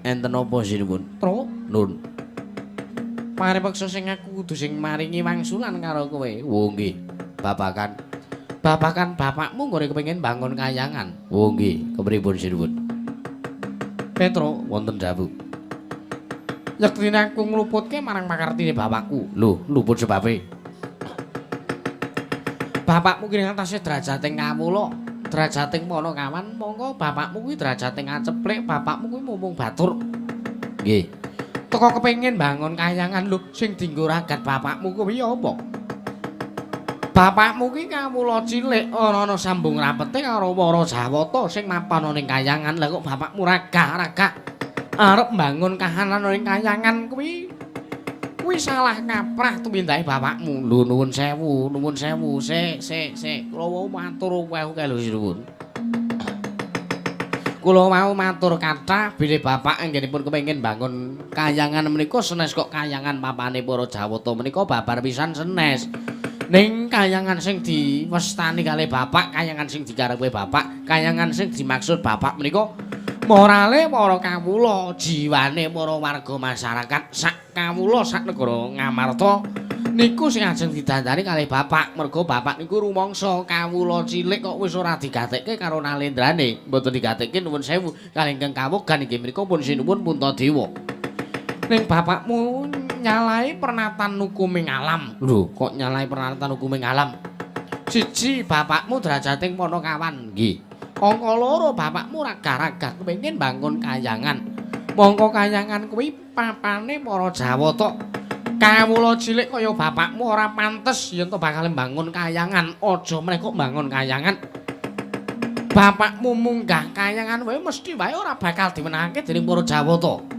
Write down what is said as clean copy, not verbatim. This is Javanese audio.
Enten apa sinuwun? Truk, Nun. Paripeksa sing aku kudu sing maringi wangsulan karo kowe. Oh nggih. Babakan. Babakan bapakmu nggone kepengin bangun kayangan. Oh nggih, kepripun sinuwun? Petro, Wonten dawuh. Yektine aku ngluputke marang pakartine bapakku. Lho, luput sebabe? Bapakmu ki ngatasé derajating kawula, derajating Panakawan, mongko bapakmu kuwi derajating aceplik, bapakmu kuwi mumpung batur. Nggih. Teko kepengin bangun kayangan lho, sing dienggo ragat bapakmu kuwi apa? Bapakmu ki kawula cilik ora ana sambung rapete karo para Jawata sing mapan ana ing kayangan. Lah kok bapakmu ragah-ragah arep mbangun kahanan ana ing kayangan kuwi kuwi salah kaprah tumindake bapakmu. Lho nuwun sewu, nuwun sewu. Sik, sik, sik. Kula wau matur akeh lho sinuwun. Kula wau matur kathah bilih bapak anggenipun kepengin bangun kayangan menika senes kok kayangan papane para Jawata menika babar pisan senes. Ning kayangan sing diwestani kalih bapak, kayangan sing dikarepe bapak, kayangan sing dimaksud bapak menika morale para kawula, jiwane para warga masyarakat sak kawula sak negara Ngamarta niku sing ajeng didandani kalih bapak. Merga bapak niku rumangsa kawula cilik kok wis ora digatekke karo nalendrane, mboten digatekke nuwun sewu kalih ingkang kawogan inggih menika pun sinuwun Puntadewa. Ning bapakmu nyalahi pernatan hukuming alam. Lho, kok nyalahi pernatan hukuming alam? Siji, bapakmu derajating Panakawan. Nggih. Angka loro, bapakmu ragah-ragah kepengin bangun kayangan. Mongko kayangan kuwi papane para Jawata. Kawula cilik kaya bapakmu ora pantes yen to bakal mbangun kayangan. Aja meneh kok mbangun kayangan. Bapakmu munggah kayangan wae mesti wae ora bakal dimenangke dening para Jawata.